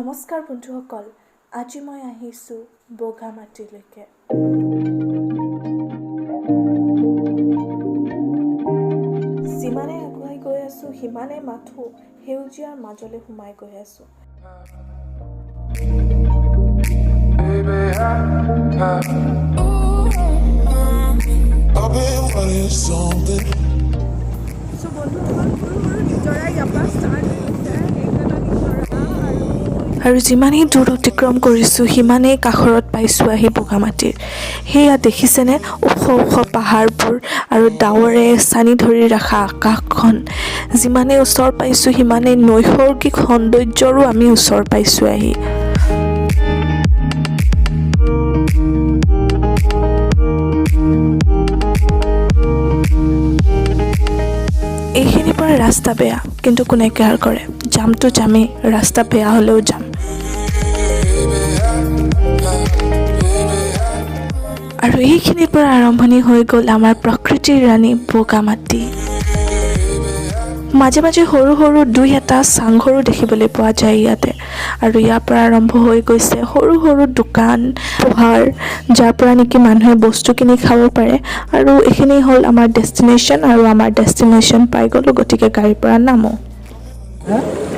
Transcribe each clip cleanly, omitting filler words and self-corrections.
নমস্কাৰ বন্ধুসকল, আজি মই আহিছোঁ বগামাটিলৈকে। যিমানে আগুৱাই গৈ আছোঁ, সিমানে মাথোঁ সেউজীয়াৰ মাজলৈ সোমাই গৈ আছোঁ। I've been wanting something. চ' বন্ধুসকল, সৰু সৰু নিজৰা ইয়াৰ পৰা ষ্টাৰ্ট হৈছে, এইটো এটা নিজৰা আৰু আৰু যিমানেই দূৰ অতিক্ৰম কৰিছোঁ, সিমানেই কাষৰত পাইছোঁ আহি বগামাটিৰ। সেয়া দেখিছেনে, ওখ ওখ পাহাৰবোৰ আৰু ডাৱৰে ছানি ধৰি ৰখা আকাশখন। যিমানেই ওচৰ পাইছোঁ, সিমানেই নৈসৰ্গিক সৌন্দৰ্যৰো আমি ওচৰ পাইছোঁ আহি। এইখিনিৰ পৰা ৰাস্তা বেয়া, কিন্তু কোনে কেয়াৰ কৰে? যামটো যামেই, ৰাস্তা বেয়া হ'লেও যাম। আৰু এইখিনিৰ পৰা আৰম্ভণি হৈ গ'ল আমাৰ প্ৰকৃতিৰ ৰাণী বগামাটি। মাজে মাজে সৰু সৰু দুই এটা চাংঘৰো দেখিবলৈ পোৱা যায় ইয়াতে। আৰু ইয়াৰ পৰা আৰম্ভ হৈ গৈছে সৰু সৰু দোকান পোহাৰ, যাৰ পৰা নেকি মানুহে বস্তু কিনি খাব পাৰে। আৰু এইখিনি হ'ল আমাৰ ডেষ্টিনেশ্যন, আৰু আমাৰ ডেষ্টিনেশ্যন পাই গ'লোঁ, গতিকে গাড়ীৰ পৰা নামো।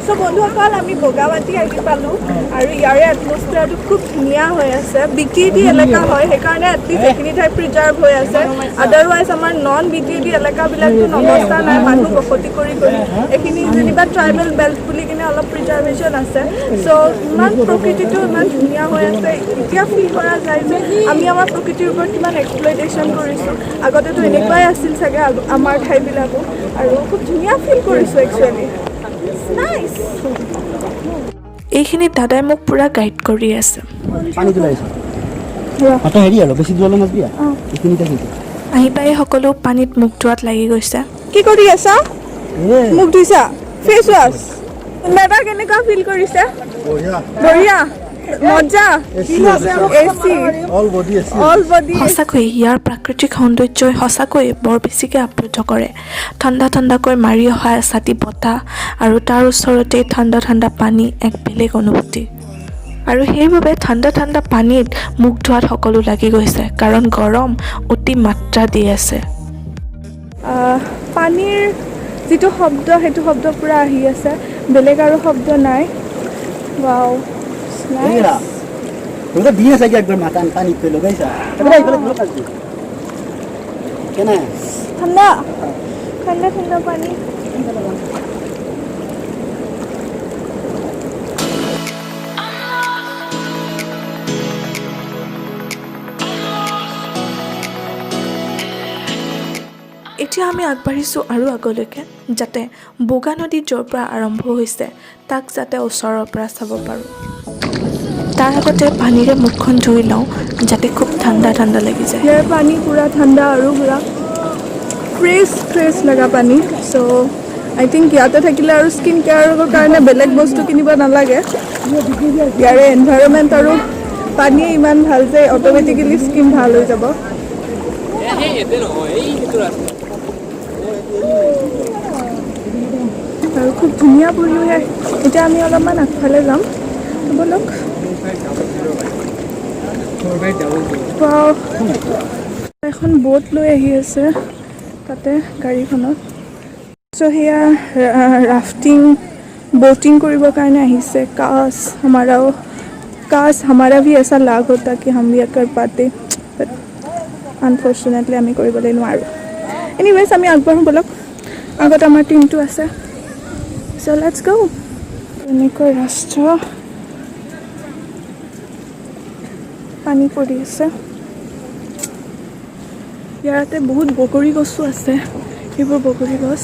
চ' বন্ধুসকল, আমি বগামাটি আহি পালোঁ আৰু ইয়াৰে এটমছফিয়াৰটো খুব ধুনীয়া হৈ আছে। বিটিএডি এলেকা হয়, সেইকাৰণে এটলিষ্ট এইখিনি ঠাই প্ৰিজাৰ্ভ হৈ আছে। আদাৰৱাইজ আমাৰ নন বিটিএডি এলেকাবিলাকতো অৱস্থা নাই, মানুহ বসতি কৰি কৰি। এইখিনি যেনিবা ট্ৰাইবেল বেল্ট বুলি কিনে অলপ প্ৰিজাৰ্ভেশ্যন আছে। চ' ইমান প্ৰকৃতিটো ইমান ধুনীয়া হৈ আছে। এতিয়া ফিল কৰা যায় যে আমি আমাৰ প্ৰকৃতিৰ ওপৰত কিমান এক্সপ্লইটেশ্যন কৰিছোঁ। আগতেতো এনেকুৱাই আছিল চাগে আমাৰ ঠাইবিলাকো। আৰু খুব ধুনীয়া ফিল কৰিছোঁ, একচুৱেলি নাইচ। এইখিনি দাদাই মোক পূৰা গাইড কৰি আছে। পানীটো লাগিছে মাত্ৰ, হেৰি আৰু বেছি দূৰলৈ নাযাবি। এইখিনিতে কিন্তু। আহি পাই সকলো পানীত মুখ ধোৱাত লাগি গৈছে। কি কৰি আছা? মুখ ধুইছা? Face wash. দাদা, কেনেকুৱা ফিল কৰিছে? বঢ়িয়া, মজা, AC. All body AC. All body. সঁচাকৈ ইয়াৰ প্ৰাকৃতিক সৌন্দৰ্যই সঁচাকৈ বৰ বেছিকৈ আপ্লুত কৰে। ঠাণ্ডা ঠাণ্ডাকৈ মাৰি অহা এচাটি বতাহ আৰু তাৰ ওচৰতে ঠাণ্ডা ঠাণ্ডা পানী, এক বেলেগ অনুভূতি। আৰু সেইবাবে ঠাণ্ডা ঠাণ্ডা পানীত মুখ ধোৱাত সকলো লাগি গৈছে, কাৰণ গৰম অতি মাত্ৰা দি আছে। পানীৰ যিটো শব্দ, সেইটো শব্দ পূৰা আহি আছে, বেলেগ আৰু শব্দ নাই। ৱাও। তুমি তো দিয়ে চাগে একবাৰ মাতান পানীত লগাইছা। এইফালে এইফালে কেনে? ঠাণ্ডা ঠাণ্ডা ঠাণ্ডা পানী। এতিয়া আমি আগবাঢ়িছোঁ আৰু আগলৈকে, যাতে বগা নদী য'ৰ পৰা আৰম্ভ হৈছে তাক যাতে ওচৰৰ পৰা চাব পাৰোঁ। তাৰ আগতে পানীৰে মুখখন ধুই লওঁ, যাতে খুব ঠাণ্ডা ঠাণ্ডা লাগি যায়। ইয়াৰ পানী পূৰা ঠাণ্ডা আৰু পূৰা ফ্ৰেছ ফ্ৰেছ লগা পানী। চ' আই থিংক ইয়াতে থাকিলে আৰু স্কিন কেয়াৰৰ কাৰণে বেলেগ বস্তু কিনিব নালাগে। ইয়াৰে এনভাইৰনমেণ্ট আৰু পানীয়ে ইমান ভাল যে অট'মেটিকেলি স্কিন ভাল হৈ যাব। আৰু খুব ধুনীয়া পৰিৱেশ। এতিয়া আমি অলপমান আগফালে যাম, ব'লক। Wow. এখন ব'ট লৈ আহি আছে তাতে গাড়ীখনত। চ' সেয়া ৰাফটিং, ব'টিং কৰিবৰ কাৰণে আহিছে। काश हमारा, काश हमारा भी ऐसा लाक होता कि हम भी कर पाते, বাট আনফৰ্চুনেটলি আমি কৰিবলৈ নোৱাৰোঁ। এনিৱেজ, আমি আগবাঢ়োঁ ব'লক। আগত আমাৰ টিমটো আছে। চ' let's গ'। এনেকৈ ৰাস্তা, পানী পৰি আছে। ইয়াতে বহুত বগৰী গছো আছে। সেইবোৰ বগৰী গছ।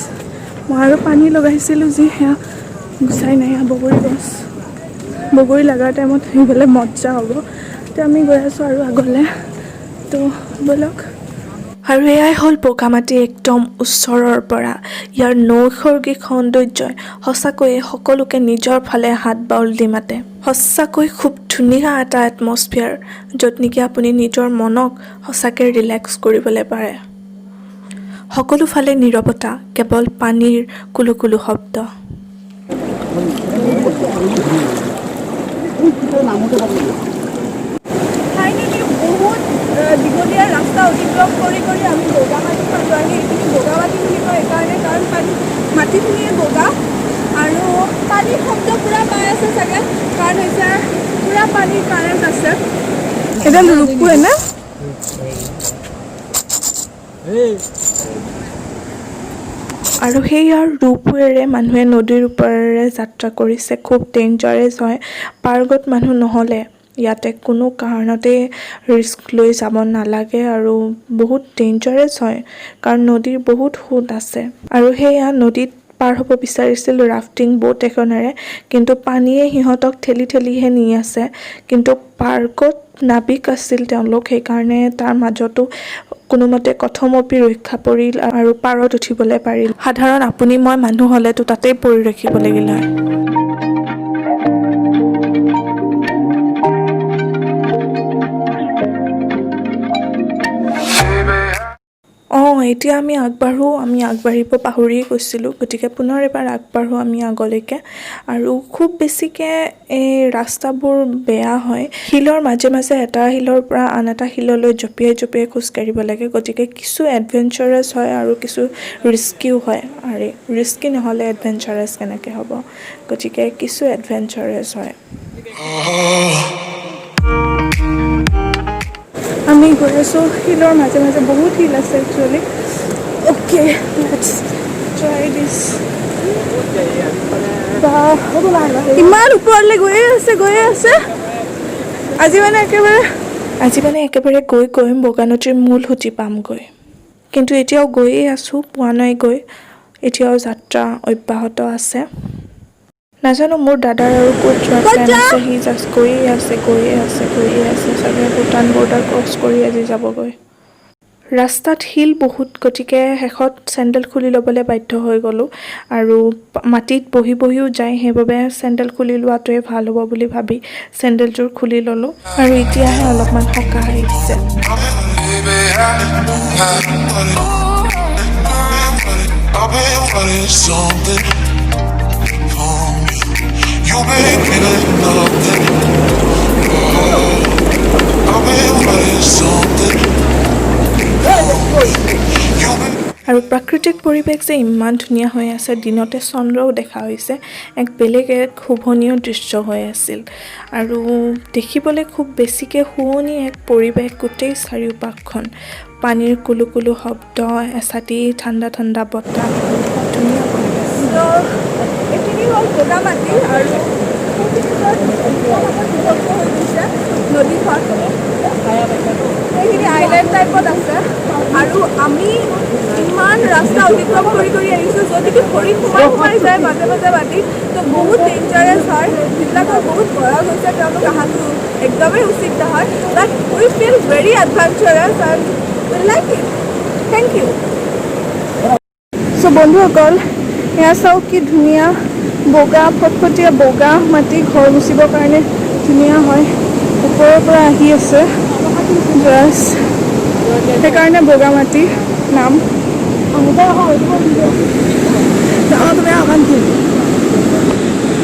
মই আৰু পানী লগাইছিলোঁ যি সেয়া গুচাই নাই। সেয়া বগৰী গছ। বগৰী লগাৰ টাইমত আহিবলৈ মজা হ'ব। এতিয়া আমি গৈ আছোঁ আৰু আগলৈ, তো ব'লক। আৰু এয়াই হ'ল বগামাটি একদম ওচৰৰ পৰা। ইয়াৰ নৈসৰ্গিক সৌন্দৰ্যই সঁচাকৈয়ে সকলোকে নিজৰ ফালে হাত বাউল দি মাতে। সঁচাকৈ খুব ধুনীয়া এটা এটমছফিয়াৰ, য'ত নেকি আপুনি নিজৰ মনক সঁচাকৈ ৰিলেক্স কৰিবলৈ পাৰে। সকলো ফালে নীৰৱতা, কেৱল পানীৰ কুলু কুলু শব্দ। নামোতে পাব। ফাইনেলি বহুত দীঘলীয়া ৰাস্তা অতিক্ৰম কৰি কৰি আমি বগামাটি পালোঁ আহি। এইখিনি বগামাটি বুলি কয় এইকাৰণে, কাৰণ পানী মাটিখিনিয়ে বগা। আৰু পানীৰ শব্দ পূৰা পাই আছে চাগে, কাৰণ হৈছে পূৰা পানীৰ কাৰেণ্ট আছে। এডাল ৰোপৱে না? এই। আৰু সেই ইয়াৰ ৰোপৱেৰে মানুহে নদীৰ ওপৰেৰে যাত্ৰা কৰিছে। খুব ডেঞ্জাৰাছ হয়। পাৰ্গত মানুহ নহ'লে ইয়াতে কোনো কাৰণতেই ৰিস্ক লৈ যাব নালাগে আৰু বহুত ডেঞ্জাৰাছ হয়, কাৰণ নদীৰ বহুত সোঁত আছে। আৰু সেয়া নদীত পাৰ হ'ব বিচাৰিছিল ৰাফটিং ব'ট এখনেৰে, কিন্তু পানীয়ে সিহঁতক ঠেলি ঠেলিহে নি আছে। কিন্তু পাৰ্গত নাবিক আছিল তেওঁলোক, সেইকাৰণে তাৰ মাজতো কোনোমতে কথমপি ৰক্ষা পৰিল আৰু পাৰত উঠিবলৈ পাৰিল। সাধাৰণ আপুনি মই মানুহ হ'লেতো তাতেই পৰি ৰাখিব লাগিল হয়। অঁ, এতিয়া আমি আগবাঢ়োঁ। আমি আগবাঢ়িব পাহৰিয়ে গৈছিলোঁ, গতিকে পুনৰ এবাৰ আগবাঢ়োঁ আমি আগলৈকে। আৰু খুব বেছিকৈ এই ৰাস্তাবোৰ বেয়া হয়। শিলৰ মাজে মাজে, এটা শিলৰ পৰা আন এটা শিললৈ জঁপিয়াই জঁপিয়াই খোজকাঢ়িব লাগে। গতিকে কিছু এডভেঞ্চাৰাছ হয় আৰু কিছু ৰিস্কিও হয়। আৰে, ৰিস্কি নহ'লে এডভেঞ্চাৰাছ কেনেকৈ হ'ব? গতিকে কিছু এডভেঞ্চাৰাছ হয়। আমি গৈ আছোঁ শিলৰ মাজে মাজে। বহুত শিল আছে actually. Okay, let's try this. ইমান ওপৰলৈ গৈয়ে আছে, গৈয়ে আছে। আজি মানে একেবাৰে আজি মানে একেবাৰে গৈ গৈ বগানদীৰ মূল সুঁতি পামগৈ। কিন্তু এতিয়াও গৈয়ে আছোঁ, পোৱা নাই গৈ। এতিয়াও যাত্ৰা অব্যাহত আছে। নাজানো মোৰ দাদাৰ আৰু ক'ত যোৱাৰ ক'ত প্লেন যা? আছে। সি জাষ্ট গৈয়ে আছে, গৈয়ে আছে, গৈয়ে আছে। চাগে ভূটান বৰ্ডাৰ ক্ৰছ কৰি আজি যাবগৈ। ৰাস্তাত শিল বহুত, গতিকে শেষত চেণ্ডেল খুলি ল'বলৈ বাধ্য হৈ গ'লোঁ। আৰু মাটিত বহি বহিও যায়, সেইবাবে চেণ্ডেল খুলি লোৱাটোৱে ভাল হ'ব বুলি ভাবি চেণ্ডেলযোৰ খুলি ল'লোঁ আৰু এতিয়াহে অলপমান সকাহ আহিছে। Baby, I've been wanting something from you. You've been giving nothing. Oh, I've been wanting something from you. You've been আৰু প্ৰাকৃতিক পৰিৱেশ যে ইমান ধুনীয়া হৈ আছে, দিনতে চন্দ্ৰও দেখা হৈছে, এক বেলেগ এক শোভনীয় দৃশ্য হৈ আছিল। আৰু দেখিবলৈ খুব বেছিকৈ শুৱনি এক পৰিৱেশ। গোটেই চাৰিওপাশখন পানীৰ কুলু কুলু শব্দ, এচাটি ঠাণ্ডা ঠাণ্ডা বতাহ, খুব ধুনীয়া পৰিৱেশ। তো এইখিনি হ'ল বগামাটি আৰু সেইখিনি ভাগত বিভক্ত হৈ গৈছে নদীখন। সেইখিনি আইলেণ্ড টাইপত আছে। আৰু আমি ইমান ৰাস্তা অতিক্ৰম কৰি কৰি আহিছোঁ, য'ত নেকি ভৰি সোমাই সোমাই যায় মাজে মাজে মাটিত। তো বহুত ডেঞ্জাৰাছ হয়। যিবিলাকৰ বহুত বয়স হৈছে, তেওঁলোক অহাটো একদমেই উচিত নহয়, but we feel very adventurous and we like it. Thank you. So বন্ধুসকল, এয়া চাওক, কি ধুনীয়া বগা, ফটফটীয়া বগা মাটি। ঘৰ মুচিবৰ কাৰণে ধুনীয়া হয়। ওপৰৰ পৰা আহি আছে জাষ্ট, সেইকাৰণে বগা মাটি নাম। তুমি অশান্তি।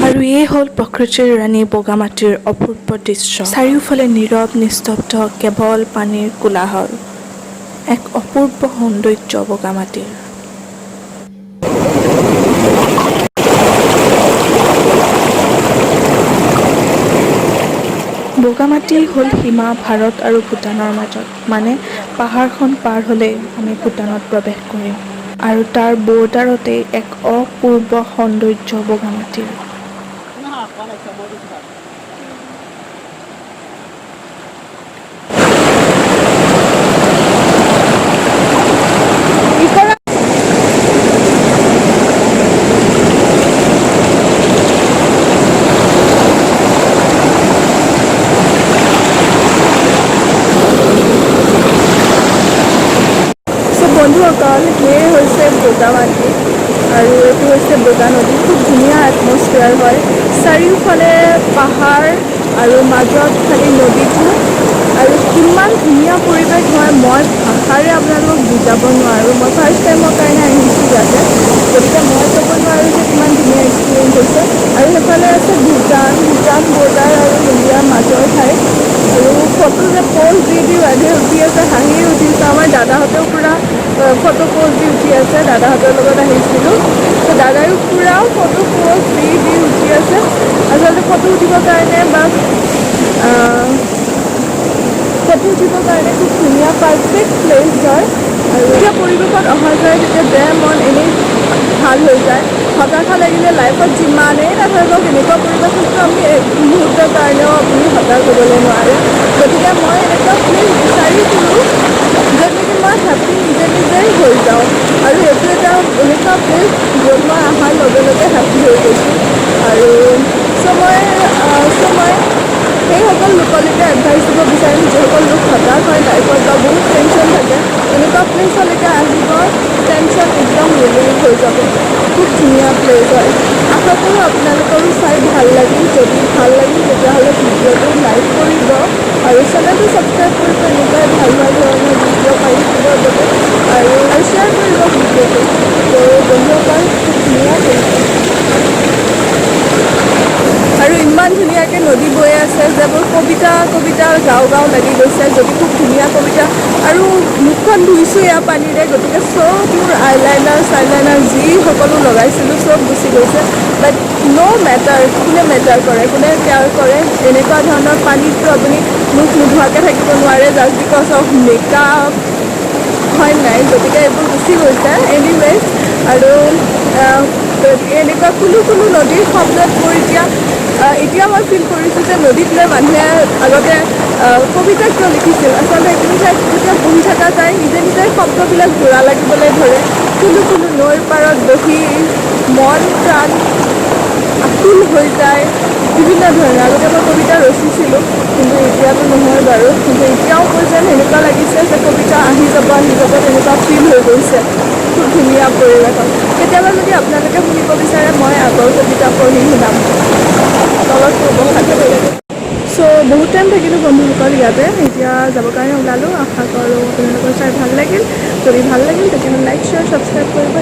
আৰু এই হ'ল প্ৰকৃতিৰ ৰাণী বগামাটিৰ অপূৰ্ব দৃশ্য। চাৰিওফালে নীৰৱ নিস্তব্ধ, কেৱল পানীৰ কোলাহল। এক অপূৰ্ব সৌন্দৰ্য বগামাটিৰ। বগামাটি হ'ল সীমা ভাৰত আৰু ভূটানৰ মাজত, মানে পাহাৰখন পাৰ হ'লেই আমি ভূটানত প্ৰৱেশ কৰিম। আৰু তাৰ বৰ্ডাৰতেই এক অপূৰ্ব সৌন্দৰ্য বগামাটিৰ। চ' বন্ধুসকল, সেয়ে হৈছে বগামাটি আৰু এইটো হৈছে বগা নদী। খুব ধুনীয়া এটমছফিয়াৰ হয়। চাৰিওফালে পাহাৰ আৰু মাজত খালি নদীটো। আৰু কিমান ধুনীয়া পৰিৱেশ হয়, মই ভাষাৰে আপোনালোকক বুজাব নোৱাৰোঁ। মই ফাৰ্ষ্ট টাইমৰ কাৰণে আহিছোঁ ইয়াতে, গতিকে মই ক'ব নোৱাৰোঁ যে কিমান ধুনীয়া এক্সপিৰিয়েঞ্চ হৈছে। আৰু সেইফালে আছে ভূটান, ভূটান বৰ্ডাৰ আৰু প'জ দি দি মানুহে উঠি আছে, হাঁহি উঠিছে। আমাৰ দাদাহঁতেও পূৰা ফটো প'জ দি উঠি আছে। দাদাহঁতৰ লগত আহিছিলোঁ, ত' দাদায়ো পূৰা ফটো প'জ দি দি উঠি আছে। আচলতে ফটো উঠিবৰ কাৰণে বা ফটো উঠিবৰ কাৰণে খুব ধুনীয়া পাৰফেক্ট প্লেচ হয়। আৰু যেতিয়া পৰিৱেশত অহা যায়, তেতিয়া দেহ মন এনেই ভাল হৈ যায়। হতাশা লাগিলে লাইফত যিমানেই নাথাকক, এনেকুৱা পৰিৱেশততো আমি এক মুহূৰ্তৰ কাৰণেও আপুনি হতাশ হ'বলৈ নোৱাৰে। গতিকে মই এনেকুৱা প্লেচ বিচাৰি ফুৰোঁ য'ত নেকি মই হেপ্পী নিজে নিজেই হৈ যাওঁ। আৰু এইটো এটা এনেকুৱা প্লেচ য'ত মই অহাৰ লগে লগে হেপ্পী হৈ গৈছোঁ। আৰু চ' মই সেইসকল লোকলৈকে এডভাইচ দিব বিচাৰিম, যিসকল লোক হতাশ হয় লাইফত বা বহুত টেনশ্যন থাকে, এনেকুৱা প্লেচলৈকে আহিব, টেনশ্যন একদম ৰিলিফ হৈ যাব। খুব ধুনীয়া প্লেচ হয়। আশা কৰোঁ আপোনালোকৰো চাই ভাল লাগিল। যদি ভাল লাগিল, তেতিয়াহ'লে ভিডিঅ'টো লাইক কৰিব আৰু চেনেলটো ছাবস্ক্ৰাইব কৰিব, এনেকুৱাই ভাল ভাল ধৰণৰ ভিডিঅ' পাই থাকিবৰ বাবে, আৰু আৰু শ্বেয়াৰ কৰিব ভিডিঅ'টো। ত' বন্ধুসকল, খুব ধুনীয়া পৰিৱেশ আৰু ইমান ধুনীয়াকৈ নদী বৈ আছে যে মোৰ কবিতা কবিতা গাওঁ গাওঁ লাগি গৈছে। যদি খুব ধুনীয়া কবিতা আৰু মুখখন ধুইছোঁ এয়া পানীৰে, গতিকে চব মোৰ আইলাইনাৰ চাইলাইনাৰ যি সকলো লগাইছিলোঁ, চব গুচি গৈছে। বাট ন' মেটাৰ, কোনে মেটাৰ কৰে, কোনে কেয়াৰ কৰে? এনেকুৱা ধৰণৰ পানীততো আপুনি মুখ নোধোৱাকৈ থাকিব নোৱাৰে জাষ্ট because of makeup, হয় নাই? গতিকে এইবোৰ গুচি গৈছে এনিৱেজ। আৰু গতিকে এনেকুৱা কোনো কোনো নদীৰ শব্দত মোৰ এতিয়া মই ফিল কৰিছোঁ যে নদীক লৈ মানুহে আগতে কবিতা কিয় লিখিছিল। আচলতে এইখিনি ঠাইত যেতিয়া বহি থকা যায়, নিজে নিজে শব্দবিলাক জোৰা লাগিবলৈ ধৰে। কোনো কোনো নৈৰ পাৰত বহি মন প্ৰাণ আকুল হৈ যায় বিভিন্ন ধৰণে। আগতে মই কবিতা ৰচিছিলোঁ, কিন্তু এতিয়াতো নহয় বাৰু। কিন্তু এতিয়াও মোৰ যেন সেনেকুৱা লাগিছে যে কবিতা আহি যাব আহি যাব, তেনেকুৱা ফিল হৈ গৈছে। খুব ধুনীয়া পৰিৱেশত কেতিয়াবা যদি আপোনালোকে শুনিব বিচাৰে, মই আগৰ কবিতা পঢ়ি শুনাম। তলত ক'ব ভাগে। চ' বহুত টাইম থাকিলোঁ বন্ধুসকল ইয়াতে। এতিয়া যাবৰ কাৰণে ওলালোঁ। আশা কৰোঁ আপোনালোকৰ চাই ভাল লাগিল। যদি ভাল লাগিল, তেতিয়াহ'লে লাইক, শ্বেয়াৰ, ছাবস্ক্ৰাইব কৰিব।